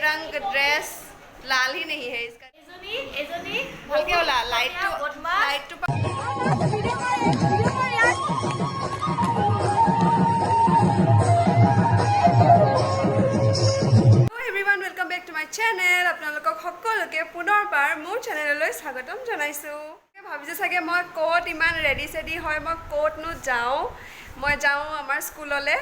बेरंग ड्रेस लाल ही नहीं है इसका। এজনী এজনী ভালকে ওলা, লাইটটো বদমাছ। লাইটটো। Everyone, welcome back to my channel. আপোনালোকক সকলোকে পুনৰবাৰ মোৰ চেনেললৈ স্বাগতম জনাইছোঁ। ভাবিছে চাগে মই ক'ত ইমান ৰেডি চেডি হয়, মই ক'তনো যাওঁ। মই যাওঁ আমাৰ স্কুললৈ,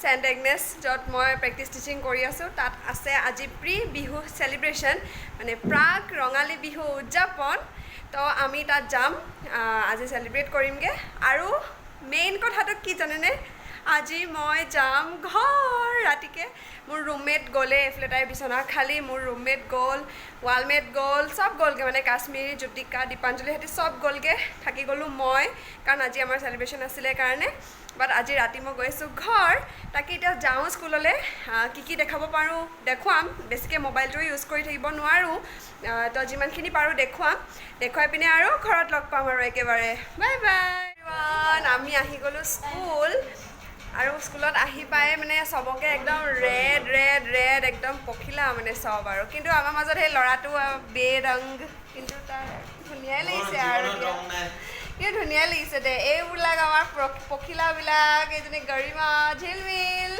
চেণ্ট এগনেছ, য'ত মই প্ৰেক্টিচ টিচিং কৰি আছোঁ। তাত আছে আজি প্ৰি বিহু চেলিব্ৰেশ্যন, মানে প্ৰাক ৰঙালী বিহু উদযাপন। তো আমি তাত যাম, আজি চেলিব্ৰেট কৰিমগৈ। আৰু মেইন কথাটো কি জানেনে? আজি মই যাম ঘৰ ৰাতিকে। মোৰ ৰুমমেট গ'লে, এইফালে তাইৰ বিচনা খালী। মোৰ ৰুমমেট গ'ল, ৱালমেট গ'ল, চব গ'লগৈ, মানে কাশ্মীৰী, জ্যোতিকা, দীপাঞ্জলি সিহঁতি চব গ'লগৈ। থাকি গ'লোঁ মই, কাৰণ আজি আমাৰ চেলিব্ৰেশ্যন আছিলে কাৰণে। বাট আজি ৰাতি মই গৈ আছোঁ ঘৰ। তাকে এতিয়া যাওঁ স্কুললৈ। কি কি দেখাব পাৰোঁ দেখুৱাম। বেছিকৈ মোবাইলটো ইউজ কৰি থাকিব নোৱাৰোঁ, তো যিমানখিনি পাৰোঁ দেখুৱাম। দেখুৱাই পিনে আৰু ঘৰত লগ পাম আৰু একেবাৰে। Bye bye. আমি আহি গ'লোঁ স্কুল আৰু স্কুলত আহি পাই মানে চবকে একদম ৰেড ৰেড ৰেড, একদম পখিলা মানে চব। আৰু কিন্তু আমাৰ মাজত সেই ল'ৰাটো বেৰং, কিন্তু তাৰ ধুনীয়াই লাগিছে। আৰু দিয়া, কিন্তু ধুনীয়া লাগিছে দে। এইবিলাক আমাৰ পখিলাবিলাক, এইজনী গৰিমা, ঝিলমিল,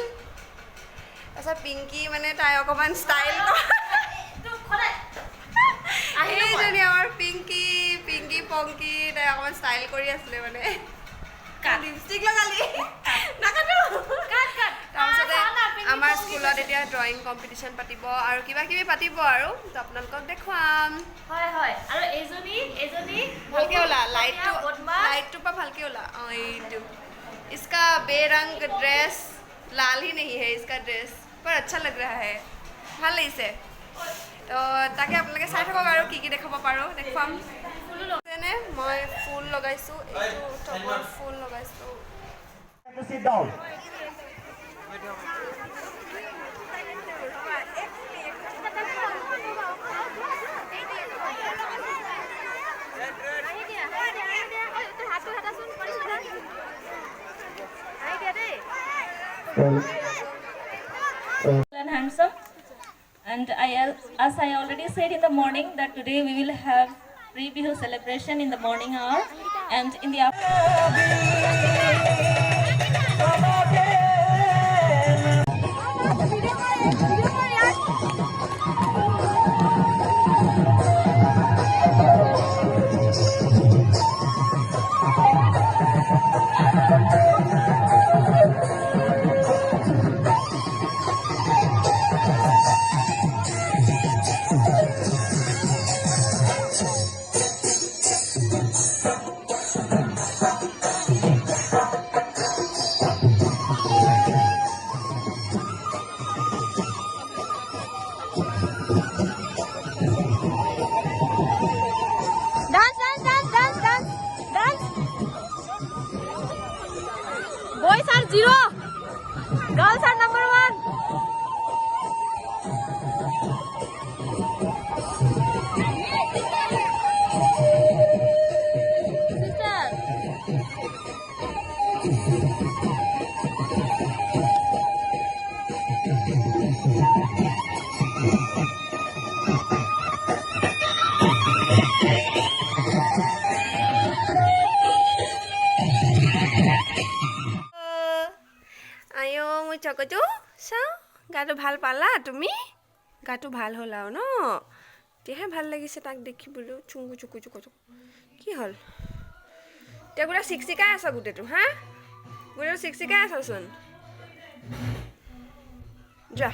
তাৰপিছত পিংকি, মানে তাই অকণমান ষ্টাইল। এইজনী আমাৰ পিংকি, পিংকি পংকি, তাই অকণমান ষ্টাইল কৰি আছিলে, মানে লিপষ্টিক লগালি নাকাটো। তাৰপিছতে আমাৰ স্কুলত এতিয়া ড্ৰয়িং কম্পিটিশ্যন পাতিব আৰু কিবা কিবি পাতিব আৰু তো আপোনালোকক দেখুৱাম। হয় হয়, আৰু এজনী এজনী ভালকে ওলা, লাইটটো বদমাছ। লাইটটোৰ পৰা ভালকে ওলা। অঁ, এইটো इसका बेरंग ड्रेस लाल ही नहीं है इसका ड्रेस, पर अच्छा लग रहा है, ভাল লাগিছে। তো তাকে আপোনালোকে চাই থাকক আৰু কি কি দেখাব পাৰোঁ দেখুৱাম। যেনে মই ফুল লগাইছোঁ, এইটো টপৰ ফুল লগাইছোঁ। To sit down. আহি দিয়া, আহি দিয়া, আহি দিয়া। ঐ, তোৰ হাতটো হাতাচোন, পৰিস্মিতা। আহি দিয়া দেই। And handsome. And as I already said in the morning, that today we will have pre-Bihu celebration in the morning hour and in the afternoon. Dance, dance, dance, dance, dance, dance. Boys are zero. Girls are number one. Sister. আইঅ মোৰ চকটো চাওঁ, গাটো ভাল পালা তুমি? গাটো ভাল হ'ল আৰু ন? এতিয়াহে ভাল লাগিছে তাক দেখিবলৈ। চুংগু চুকু চুকু চুকু, কি হ'ল এতিয়া? গোটেই চিকচিকাই আছ গোটেইটো, হা, গোটেইটো চিকচিকাই আছচোন। যোৱা।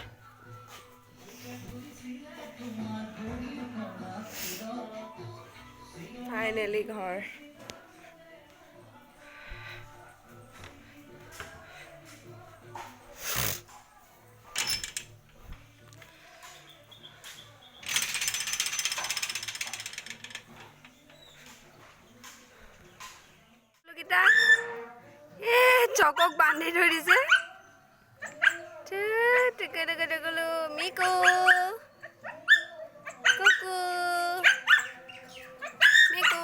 ফাইনেলি ঘৰ। কেইটা এ চকক বান্ধি থৈ দিছে। টিকে টিকে টিকলো, মিকু, কুকু, মিকু,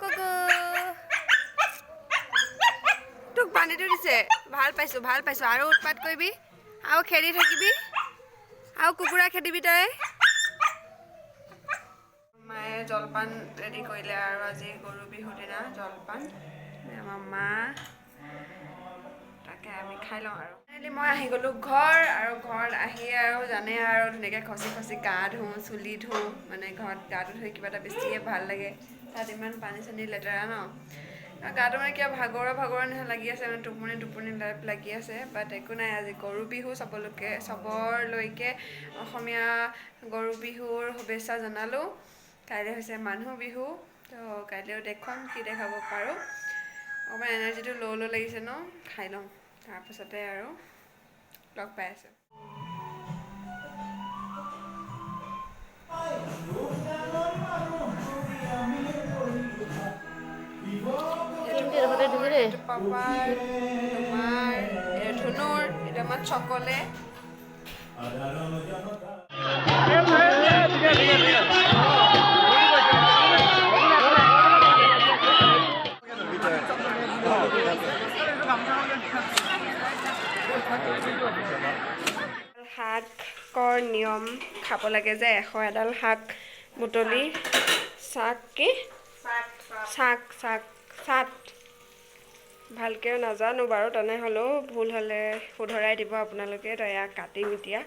কুকু, তোক বান্ধি থৈ দিছে। ভাল পাইছোঁ, ভাল পাইছোঁ। আৰু উৎপাত কৰিবি আৰু খেলি থাকিবি। আৰু কুকুৰা খেদিবি তই। মায়ে জলপান ৰেডি কৰিলে আৰু আজি গৰু বিহুৰ দিনা জলপান আমাৰ মা, তাকে আমি খাই লওঁ। আৰু ফাইনেলি মই আহি গ'লোঁ ঘৰ। আৰু ঘৰত আহি আৰু জানে আৰু ধুনীয়াকৈ খচি খচি গা ধুওঁ, চুলি ধুওঁ, মানে ঘৰত গাটো ধুই কিবা এটা বেছিয়ে ভাল লাগে। তাত ইমান পানী চানী লেতেৰা ন, আৰু গাটো মানে কিবা ভাগৰুৱা ভাগৰুৱা নিচিনা লাগি আছে, মানে টোপনি টোপনি টাইপ লাগি আছে। বাট একো নাই, আজি গৰু বিহু, চবৰলৈকে অসমীয়া গৰু বিহুৰ শুভেচ্ছা জনালোঁ। কাইলৈ হৈছে মানুহ বিহু, তো কাইলৈও দেখুৱাম কি দেখাব পাৰোঁ। অকণমান এনাৰ্জিটো ল' ল' লাগিছে ন, খাই লওঁ, তাৰপাছতে আৰু লগ পাই আছোঁ। এইটো পাপাৰ, তোমাৰ, এইটো ধুনুৰ, এইটো আমাৰ চকলে। শাকৰ নিয়ম খাব লাগে যে, 101 ডাল শাক বুটলি শাক কি শাক শাক চাট ভালকৈ নাজানো বাৰু, তেনেহ'লেও ভুল হ'লে শুধৰাই দিব আপোনালোকে। তো এয়া কাটিম এতিয়া।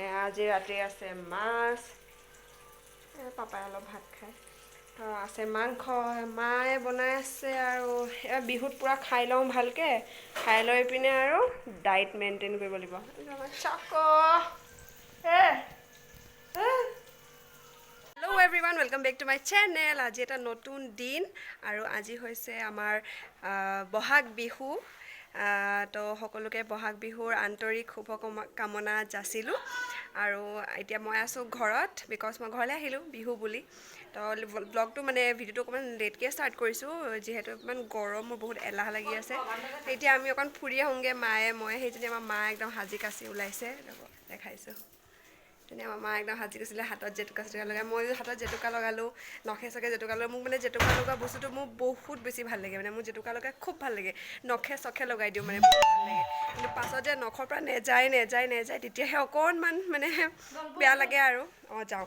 এয়া আজি ৰাতি আছে মাছ, পাপাই অলপ ভাত খায়, তো আছে মাংস, মায়ে বনাই আছে। আৰু এয়া বিহুত পূৰা খাই লওঁ ভালকৈ, খাই লৈ পিনে আৰু ডাইট মেইনটেইন কৰিব লাগিব। চাক এ। Hello everyone, welcome back to my channel. আজি এটা নতুন দিন আৰু আজি হৈছে আমাৰ বহাগ বিহু। তো সকলোকে বহাগ বিহুৰ আন্তৰিক শুভ কামনা যাচিলোঁ। আৰু এতিয়া মই আছোঁ ঘৰত, because মই ঘৰলৈ আহিলোঁ বিহু বুলি। তো ব্লগটো মানে ভিডিঅ'টো অকণমান লেটকৈ ষ্টাৰ্ট কৰিছোঁ, যিহেতু ইমান গৰম, মোৰ বহুত এলাহ লাগি আছে। এতিয়া আমি অকণ ফুৰি আহোঁগৈ, মায়ে মই। সেইজনী আমাৰ মা একদম সাজি কাচি ওলাইছে, ৰ'ব দেখাইছোঁ। তেনে আমাৰ মা একদম সাজি গৈছিলে, হাতত জেতুকা চেতুকা লগাই। মই হাতত জেতুকা লগালোঁ, নখে চখে জেতুকা লগালোঁ। মোক মানে জেতুকা লগোৱা বস্তুটো মোৰ বহুত বেছি ভাল লাগে, মানে মোৰ জেতুকা লগাই খুব ভাল লাগে। নখে চখে লগাই দিওঁ, মানে বহুত ভাল লাগে। কিন্তু পাছত যে নখৰ পৰা নেযায় নেযায় নেযায়, তেতিয়াহে অকণমান মানে বেয়া লাগে আৰু। অঁ যাওঁ,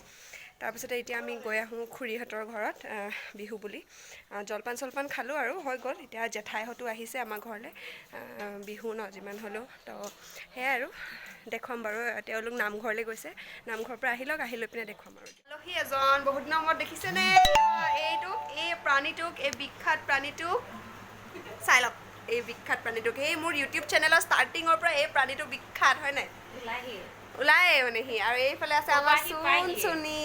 তাৰপিছতে এতিয়া আমি গৈ আহোঁ খুৰীহঁতৰ ঘৰত বিহু বুলি। জলপান চলপান খালোঁ আৰু হৈ গ'ল। এতিয়া জেঠাইহঁতো আহিছে আমাৰ ঘৰলৈ, বিহু ন যিমান হ'লেও। তো সেয়াই আৰু দেখুৱাম বাৰু। তেওঁলোক নামঘৰলৈ গৈছে, নামঘৰৰ পৰা আহি লওক, আহি লৈ পিনে দেখুৱাম। আৰু আলহী এজন বহুত দিনৰ মূৰত দেখিছেনে এইটোক, এই প্ৰাণীটোক, এই বিখ্যাত প্ৰাণীটোক চাই লওক, এই বিখ্যাত প্ৰাণীটোক। এই মোৰ ইউটিউব চেনেলৰ ষ্টাৰ্টিঙৰ পৰা এই প্ৰাণীটো বিখ্যাত হয় নাই, ওলাই মানে সি। আৰু এইফালে আছে আমাৰ চুন চুনি।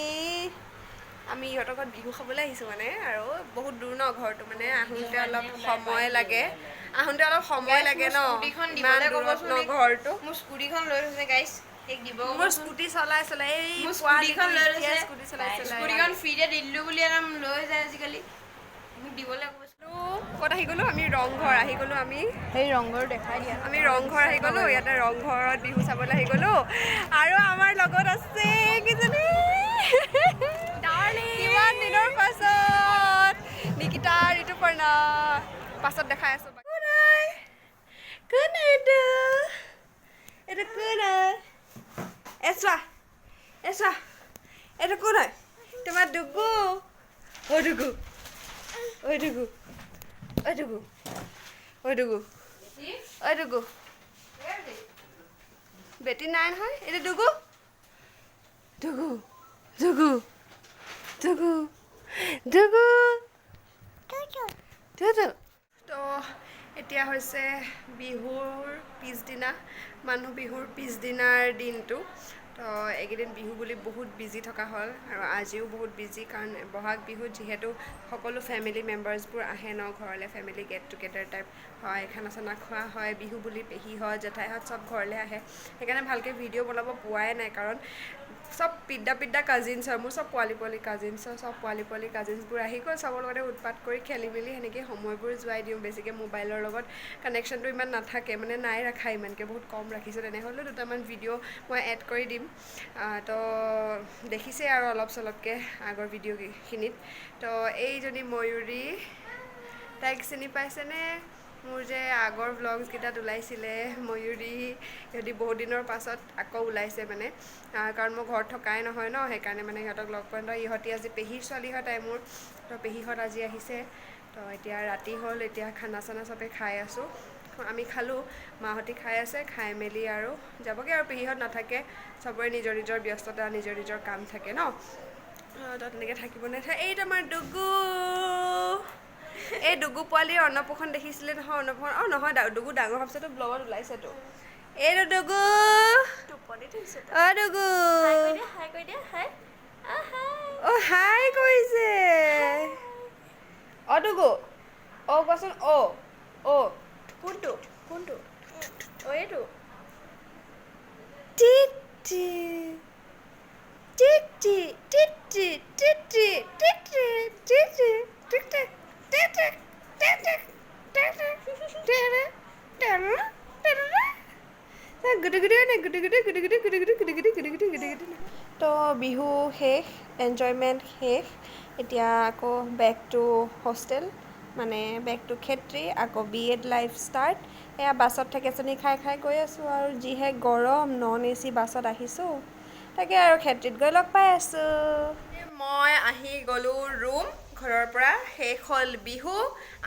আমি ইহঁতৰ ঘৰত বিহু খাবলৈ আহিছোঁ মানে, আৰু বহুত দূৰ ন ঘৰটো, মানে আহোঁতে অলপ সময় লাগে, আহোঁতে অলপ সময় লাগে ন, ইমান দূৰত ন ঘৰটো। মোৰ স্কুটিখন লৈ থৈছে গাইছ, এক দিব। মোৰ স্কুটি চলাই চলাই এই মোৰ স্কুটিখন লৈ লৈছে, স্কুটি চলাই চলাই স্কুটিখন ফ্ৰীতে দি দিলোঁ বুলি একদম লৈ যায় আজিকালি। মোক দিবলৈ কৈছে। ক'ত আহি গ'লোঁ আমি? ৰংঘৰ আহি গ'লোঁ আমি। সেই ৰংঘৰ দেখাই দিয়া। আমি ৰংঘৰ আহি গ'লোঁ, ইয়াতে ৰংঘৰত বিহু চাবলৈ আহি গ'লোঁ। আৰু আমাৰ লগত আছে কিজনী, কিমান দিনৰ পাছত, নিকিতা, ঋতুপৰ্ণা। পাছত দেখাই আছোঁ। কোন হয়? কোন এইটো? এইটো কোন হয়? এ চোৱা, এ চোৱা, এইটো কোন হয়? তোমাৰ ডুগু। ঐ ডুগু, ঐ ডুগু, ঐ ডুগু, ঐ ডুগু, ঐ ডুগু। বেটি নাই নহয়। এইটো ডুগু, ডুগু, ডুগু, ডুগু, ডুগু, ডুডু। তো এতিয়া হৈছে বিহুৰ পিছদিনা, মানুহ বিহুৰ পিছদিনাৰ দিনটো। তো এইকেইদিন বিহু বুলি বহুত বিজি থকা হ'ল আৰু আজিও বহুত বিজি, কাৰণ বহাগ বিহুত যিহেতু সকলো ফেমিলি মেম্বাৰ্ছবোৰ আহে ন ঘৰলৈ, ফেমিলি গেট টুগেডাৰ টাইপ হয়, খানা চানা খোৱা হয় বিহু বুলি, পেহীহঁত জেঠাইহঁত চব ঘৰলৈ আহে। সেইকাৰণে ভালকৈ ভিডিঅ' বনাব পোৱাই নাই, কাৰণ চব পিদ্দা পিদ্দা কাজিনছ হয় মোৰ, চব পোৱালি পোৱালি কাজিনছ হয়, চব পোৱালি পোৱালি কাজিনছবোৰ আহি গ'ল, চবৰ লগতে উৎপাত কৰি খেলি মেলি সেনেকৈ সময়বোৰ যোৱাই দিওঁ। বেছিকৈ মোবাইলৰ লগত কানেকশ্যনটো ইমান নাথাকে, মানে নাই ৰাখা ইমানকৈ, বহুত কম ৰাখিছোঁ। তেনেহ'লেও দুটামান ভিডিঅ' মই এড কৰি দিম। তো দেখিছেই আৰু অলপ চলপকৈ আগৰ ভিডিঅ'খিনিত। তো এইজনী ময়ূৰী, তাইক চিনি পাইছেনে? মোৰ যে আগৰ ভ্লগছকেইটাত ওলাইছিলে ময়ূৰী, সিহঁতি বহুত দিনৰ পাছত আকৌ ওলাইছে মানে, কাৰণ মই ঘৰত থকাই নহয় ন, সেইকাৰণে মানে সিহঁতক লগ পোৱা নাই। ইহঁতি আজি পেহীৰ ছোৱালী হয় তাই মোৰ, তো পেহীহঁত আজি আহিছে। তো এতিয়া ৰাতি হ'ল, এতিয়া খানা চানা চবে খাই আছোঁ। আমি খালোঁ, মাহঁতি খাই আছে, খাই মেলি আৰু যাবগৈ আৰু। পেহীহঁত নাথাকে, চবৰে নিজৰ নিজৰ ব্যস্ততা, নিজৰ নিজৰ কাম থাকে ন, তো তেনেকৈ থাকিব নাথাকে। এইটো আমাৰ ডুগু, এই ডুগু পোৱালিৰ অন্নপ্ৰসন দেখিছিলে নহয়? অন্নপ্ৰসন, অঁ নহয়, ডুগু ডাঙৰ হোৱাৰ পিছতো ব্লগত ওলাইছেতো। এইটো ডুগু, অ' ডুগু, অ' হাই কৰিছে। অ' ডুগু, অ' কোৱাচোন, অ' অ' কোনটো কোনটো? অ' এইটো টিটি টিটি টিটি টিটি টিটি টিটি টিটি টিটি টিটি টিটি গুডু গুডু নে গুডু গুডু গুডু গুডু গুডু গুডু গুডু গুডু গুডু গুডু গুডু গুডু। তো বিহু শেষ, এনজয়মেণ্ট শেষ, এতিয়া আকৌ বেক টু হোষ্টেল, মানে বেক টু ক্ষেত্ৰী, আকৌ বি এড লাইফ ষ্টাৰ্ট। এয়া বাছত থেকেচনি খাই খাই গৈ আছোঁ আৰু যিহে গৰম, নন এ চি বাছত আহিছোঁ। তাকে আৰু ক্ষেত্ৰীত গৈ লগ পাই আছোঁ। মই আহি গ'লোঁ ৰুম, ঘৰৰ পৰা। শেষ হ'ল বিহু,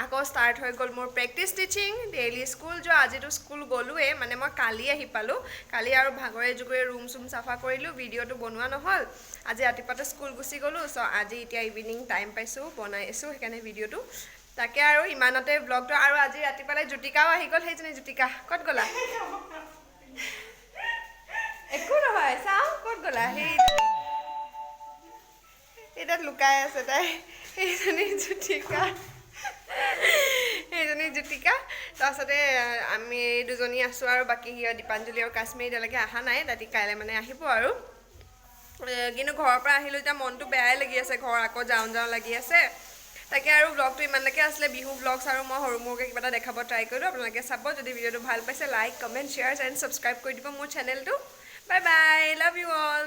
আকৌ ষ্টাৰ্ট হৈ গ'ল মোৰ প্ৰেক্টিচ, টিচিং, ডেইলি স্কুল যোৱা। আজিতো স্কুল গ'লোৱেই, মানে মই কালি আহি পালোঁ। কালি আৰু ভাগৰে জুগৰে ৰুম চুম চাফা কৰিলোঁ, ভিডিঅ'টো বনোৱা নহ'ল। আজি ৰাতিপুৱাতে স্কুল গুচি গ'লোঁ। চ' আজি এতিয়া ইভিনিং টাইম পাইছোঁ, বনাইছোঁ সেইকাৰণে ভিডিঅ'টো। তাকে আৰু ইমানতে ব্লগটো। আৰু আজি ৰাতিপুৱালৈ জ্যোতিকাও আহি গ'ল। সেইজনী জ্যোতিকা, ক'ত গ'লা? একো নহয়, চাওঁ ক'ত গ'লা। সেই এই তাত লুকাই আছে তাই। সেইজনী জ্যোতিকা, সেইজনী জ্যোতিকা। তাৰপাছতে আমি এই দুজনী আছোঁ আৰু বাকী সিহঁত দীপাঞ্জলি আৰু কাশ্মীৰ এতিয়ালৈকে অহা নাই, ৰাতি কাইলৈ মানে আহিব আৰু। কিন্তু ঘৰৰ পৰা আহিলোঁ, এতিয়া মনটো বেয়াই লাগি আছে, ঘৰ আকৌ যাওঁ যাওঁ লাগি আছে। তাকে আৰু ব্লগটো ইমানলৈকে আছিলে, বিহু ব্লগছ আৰু মই সৰু মৰুকৈ কিবা এটা দেখাব ট্ৰাই কৰিলোঁ। আপোনালোকে চাব, যদি ভিডিঅ'টো ভাল পাইছে like, comment, share and subscribe কৰি দিব মোৰ চেনেলটো। Bye bye, love you all.